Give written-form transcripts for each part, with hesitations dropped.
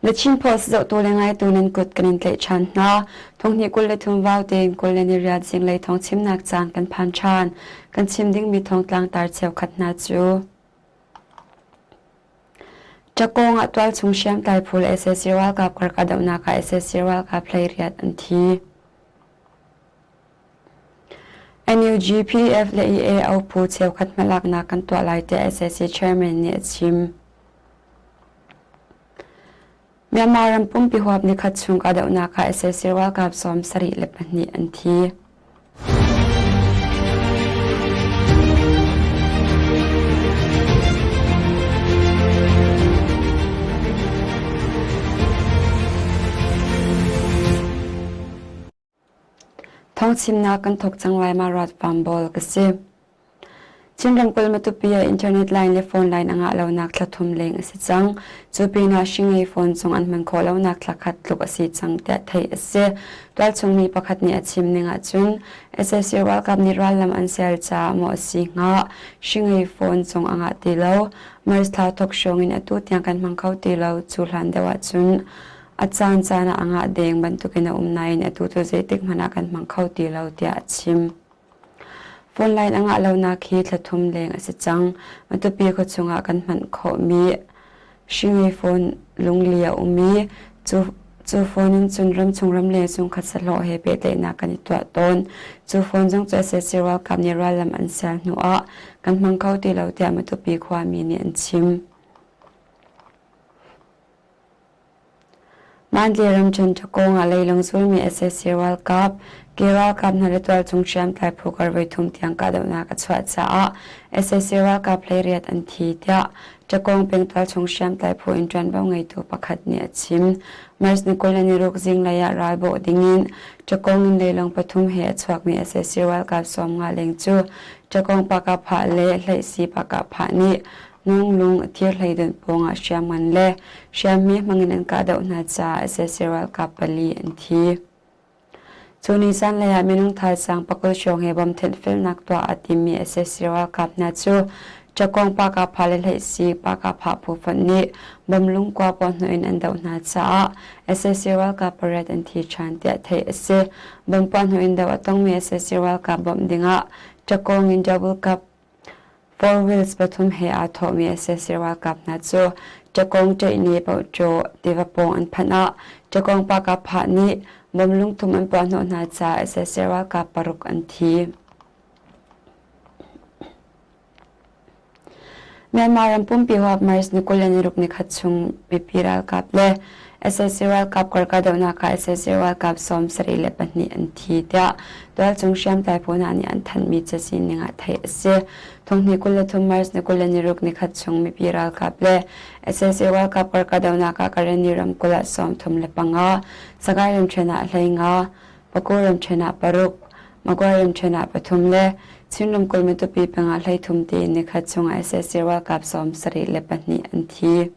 The Chin Post zohtu le ngaitu nan kut kan in tlaih ṭhan hna. Thonghnih 23 vau tein 24 zinglei thawng chimnak caan kan phan ṭhan. Kan chim dingmi thawngtlang tar cheukhat hna cu. Ṭakawng ah tualchung hriamtlai phu le sac ralkap kar kahdohnak ah sac ralkap 18 an thi. NUG, PDF le EAO phu cheukhat hmalaknak kan tuah lai tiah sac chairman nih a chim. Myanmar ram pumpi huap nikhat chung kahdohnak ah sac ralkap 72 an thi. Thawngchimnak kan thawk cang lai ma rat farm bawl ka si. Chin ramkulh Matupi ah internet line le phone line a ngah lonak thla thum leng a si cang. Cu pinah hringei phone zong an hman khawh lonak thla khat tluk a si cang tiah theih a si. Tualchung mi pakhat nih a chim ning ahcun sac ralkap nih rallam an sial caah maw a si hnga hringei phone zong a ngah ti lo. March thla thawk hrawng in atu tiang kan hmang kho ti lo. Cu hlan deuh ahcun a caan caan ah a ngah deng bantukin a um nain atu cu zeitik hmanh ah kan hmang kho ti lo tiah a chim. Phone line a ngah lonak hi thla thum leng a si cang. Matupi khuachung ah kan hman khawhmi hringei phone lungli a um i cu cu phone in cun ramchung ramleng chungkhat sahlawh he pehtlaihnak kan i tuah tawn. Cu phone zong cu sac ralkap nih rallam an sial hnu ah kan hmang kho ti lo tiah Matupi khuami nih an chim. Mandalay ramṭhen ṭhakawng ah leilung zulmi sac ralkap, ke ralkap hna le tualchung hriamtlai phu kar voithum tiang kahdohnak a chuah caah sac ralkap 18 an thi tiah Ṭakawng peng tualchung hriamtlai phu in ṭuanvo ngeitu pakhat nih a chim. March ni 26 zinglei ah ral bawh dingin Ṭakawng in leilung pathum he a chuakmi sac ralkap 50 leng cu Ṭakawng Pakahphah le Hleihsi Pakahphah nih Nunglung thirhleidonh pawngah hriamngan le hriamhme hmangin an kahdoh hna caah sac ralkap pali an thi. Cu ni zanlei ah minung thaizang pakul hrawng he bom thenhfelnak tuah aa timmi sac ralkap hna cu Ṭakawng Pakapha le Hleihsi Pakapha phu fonh nih bom lungkua puahhnawh in an doh hna caah sac ralkap pariat an thi ṭhan tiah theih a si. Bom puahhnawh in doh a tongmi sac ralkap bawmh dingah Ṭakawng in double cup Four wheels pathum he aa thawhmi sac ralkap hna cu Ṭakawng ṭeihni Pohṭaw tiva pawng an phanh ah Ṭakawng Pakapha nih bom lungthum an puahhnawh hna caah sac ralkap paruk an thi. Myanmar ram pumpi huap March ni 26 nikhat chung mipi ralkap le sac ralkap kar kahdohnak ah sac ralkap 72 an thi tiah tualchung hriamtlai phu hna nih an thanhmi cazin ning ah theih a si. Thonghnih 23 March ni 26 nikhat chung mipi ralkap le sac ralkap kar kahdohnak ah Karenni ramkulh ah 35, Sagaing ramṭhen ah 15, Paku ramṭhen ah paruk, Magway ramṭhen ah pathum le Chin ramkulh Matupi peng ah 13 tiin nikhat chung ah sac ralkap 72 an thi.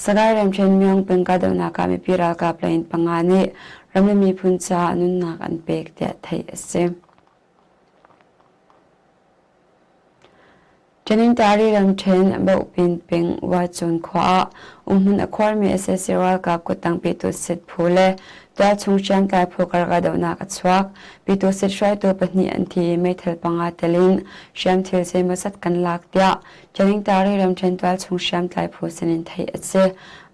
Sagaing ramṭhen Myong peng kahdohnak ah mipi ralkap lei in panga nih ram le miphun caah nunnak an pek tiah theih a si. Tanintari ramṭhen Bohpin peng Wacun khua ah umhmun a khuarmi sac ralkap kuttang Pyitusit phu le tualchung hriamtlai phu kar kahdohnak a chuak. Pyitusit hruaitu pahnih an thi i meithal panga tel in hriamthil zeimawzat kan lak tiah Tanintari ramṭhen tualchung hriamtlai phu sinin theih a si.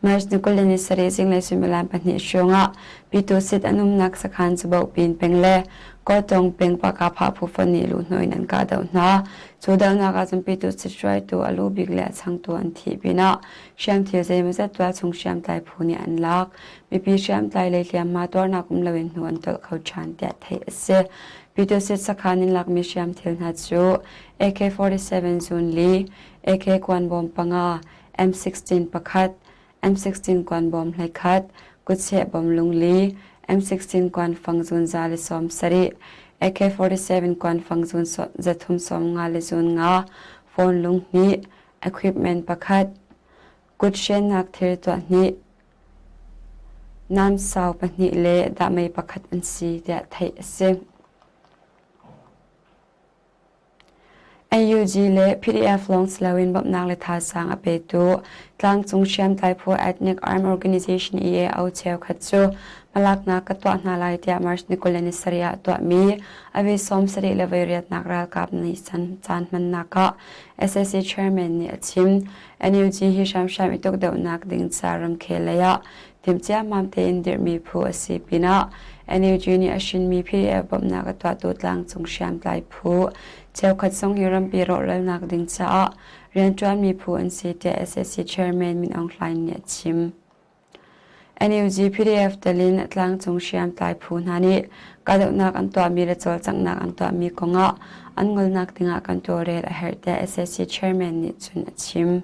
March ni 27 zinglei suimilam pahnih hrawngah Pyitusit an umnak sakhan cu Bohpin peng le Kawtong peng Pakapha phu fonh nih luhhnawh in an kahdoh hna. Cu dohnak ah cun Pyitusit hruaitu a lu bik le a changtu an thih pinah hriamthil zeimawzat tualchung hriamtlai phu nih an lak. Mipi hriamtlai lei hliamhma tuarnak um loin hnu an tolh kho ṭhan tiah theih a si. Pyitusit sakhan in lakmi hriamthil hna cu AK-47 zun li, AK kuanbawm panga, M16 pakhat, M16 kuanbawm hleikhat, kutcheh bawm lungli, M16 kuanfang zun 170, AK-47 kuanfang zun 350 le zun nga, phone lung hnih, equipment pakhat, kut hrennak thil tuah hnih, namsau pahnih le dahmei pakhat an si tiah theih a si. NUG le PDF lawng si loin bawmhnak le thazaang a petu tlangcung hriamtlai phu Ethnic Armed Organization EAO cheukhat cu hmalaknak ka tuah hna lai tiah March ni 27 ah tuahmi a 78 le voiriatnak ralkap nih caan hmannak ah SAC chairman nih a chim. NUG hi hramhram i tukdohnak ding ca ramkhel lei ah timhciammam tein dirhmi phu a si pinah NUG nih a hrinmi PDF bawmhnak a tuahtu tlangcung hriamtlai phu cheukhat zong hi rampi rawhralnak ding caah rianṭuanmi phu an si tiah SAC chairman Min Aung Hlaing nih a chim. NUG PDF telin tlangcung hriamtlai phu hna nih kahdohnak an tuahmi le cawlcanghnak an tuahmi kongah an ngolnak dingah kan tawlrel a herh tiah SAC chairman nih cun a chim.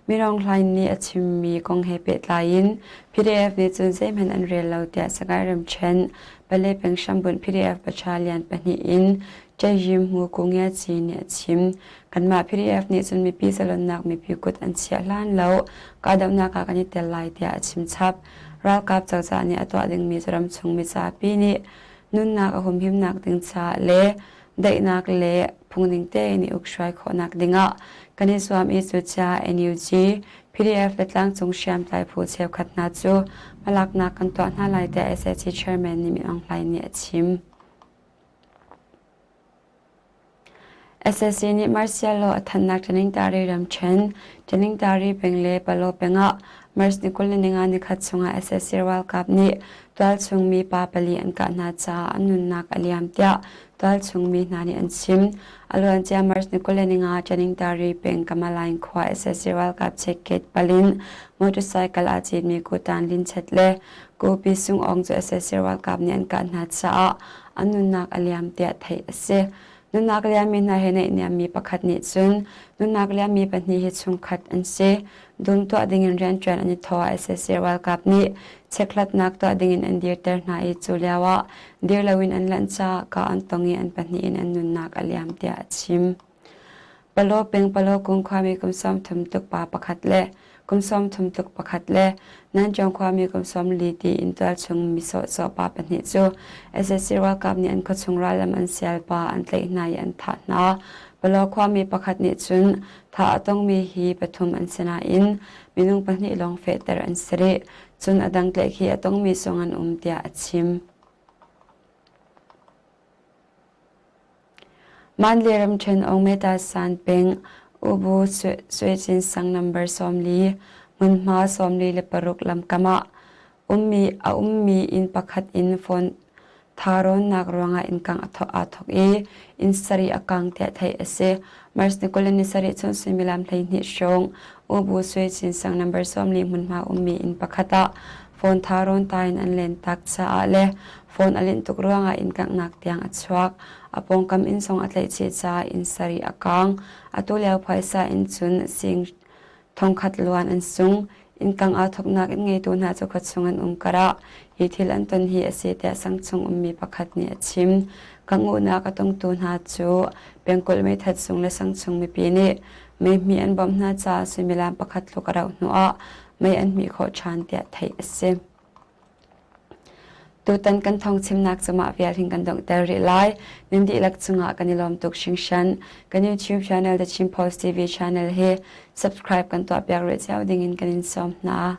Mirang Hlaing nih a chimmi kong he pehtlai in PDF nih cun zeihmanh an rel lo tiah Sagaing ramṭhen Pale peng hrambunh PDF battalion pahnih in Ṭaihim Hmu Ku Ngia Ci nih a chim. Kanmah PDF nih cun mipi zalonnak mipi kut an chiah hlan lo kahdohnak ah kan i tel lai tiah a chim chap. Ralkap cozah nih a tuah dingmi cu ramchung mizapi nih nunnak a humhimnak ding caah le daihnak le phungning tein i ukhruai khawhnak dingah kan i zuam i cucaah NUG, PDF le tlangcung hriamtlai phu cheukhat hna cu hmalaknak kan tuah hna lai tiah SAC chairman nih Min Aung Hlaing nih a chim. SAC nih Martial Law a thannak Taningtari ramṭhen, Taningtari peng le Palaw peng ah March ni 25 nikhat chungah SAC ralkap nih tualchung mi pa pali an kah hna caah an nunnak a liam tiah tualchung mi hna nih an chim. A luancia March ni 25 Taningtari peng Kamalain khua SAC ralkap checkgate palin motorcycle aa citmi Kutan Linchet le Kupi Sung Aung cu SAC ralkap nih an kah hna caah an nunnak a liam tiah theih a si. Nunnak liammi hna he naihniammi pakhat nih cun nunnak liammi pahnih hi chungkhat an si. Dum tuah dingin rianṭuan an i thawh ah sac ralkap nih chekhlatnak tuah dingin an dirter hna i cu lioah dir loin an lanh caah kah an tong i an pahnih in an nunnak a liam tiah a chim. Palaw peng Palaw kung khuami kum 30 tluk pa pakhat le kum 30 tluk pakhat le Nanchong khuami kum 40 tiin tualchung mi sawhsawh pa pahnih cu sac ralkap nih an khuachung rallam an sial pa an tlaih hna i an thah hna. Palaw khuami pakhat nih cun thah a tongmi hi pathum an si nain minung pahnih lawng fehter an si rih. Cun a dang tlaihkhih a tongmi zong an um tiah a chim. Mandalay ramṭhen Aungmeta San peng Ubu Suecin sang number 40 hmunhma 46 lamkam ah ummi a ummi inn pakhat in phone thaarawnnak ruangah innkang aa thawk i inn sarih a kang tiah theih a si. March ni 27 chun suimilam 12 hrawng Ubu Suecin sang number 40 hmunhma ummi inn pakhat ah phone thaarawn ta in an lentak caah le Phone a linh tuk ruangah inn kanghnak tiang a chuak. A pawngkam inn zong a tlaihchih caah inn sarih a kang. Atu lio phaisa in cun sing thongkhat luan an sung. Inn kang aa thawknak inn ngeitu hna cu khuachung an um karah hi thil an ton hi a si tiah sangchung ummi pakhat nih a chim. Kanguhnak a tongtu hna cu pengkulh meithat sung le sangchung mipi nih mei hmih an bawmh hna caah suimilam pakhat tluk a rauh hnuah mei an hmih khawh ṭhan tiah theih a si. Tutan kan thawngchimnak cu mah vial hin kan donghter rih lai. Nan dihlak cungah kan i lawm tuk hringhran. Kan YouTube channel The Chin Post TV channel hi subscribe kan tuahpiak rih cio dingin kan in sawm hna.